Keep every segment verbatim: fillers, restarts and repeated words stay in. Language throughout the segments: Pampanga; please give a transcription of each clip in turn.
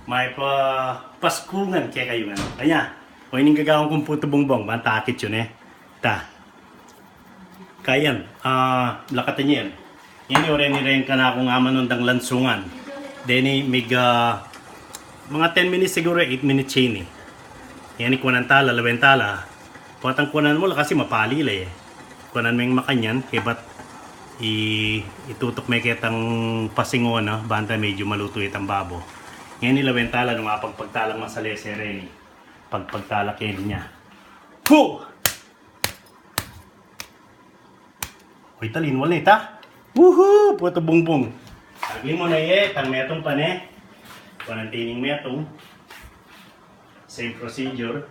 May pa, paskungan kekayu ngan. Kanya, o ining gagawan kung putu bungbung, bang takit yu ne. Ta. Kayan, ah, lakatan yu yan. Ini, o reni reng kanakung amanon dang lansungan. Deni mig, ah, mga ten minutes siguru, eight minutes ini. Ini kuanan tala, lawen tala. Potang kuanan mu la kasi mapali la e. Kuanan meng makanyan, kebat i, itutuk me ketang pasingo na, banta medyu malutu itang babo. Ngeni lawen tala, nung apagpag talang masalese reni. Pagpag tala keni nya. Pu! Oy, ta, linwal ne ta. Woohoo! Putu bungbung. Agli mu na ye, tang metung pa ne. Kuanan tining metung. Same procedure.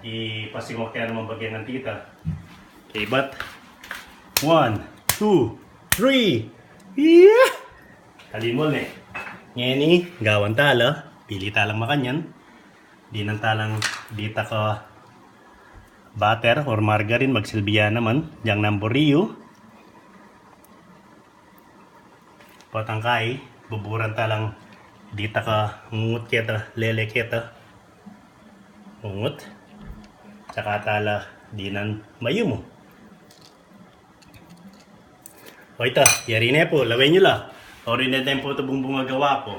Ipasingo ke naman bagyan ng tita. Kebat. One, two, three. Yeah! Talinwal ne. Ngeni, gawan tala. Pili talang makanyan. Dinan talang dita ka butter or margarine, magsilbi ya naman. Yang namburiyu. Potang kai, buburan talang dita ka ngungut keta, lele keta. Ngungut. Saka tala dinan mayumu. O ita, yari ne pu, lawen yu la. Orin ne den putu bungbung a gawa ku.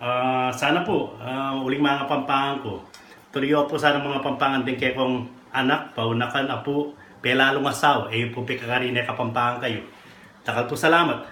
Ah, sana pu, ah, uling mga Pampangan ku. Tuliyo pu sana mga Pampangan den kekong anak, paunakan, apu, pelalung asawa, e yu pu pikakari ne Kapampangan kayu. Dakal pu salamat.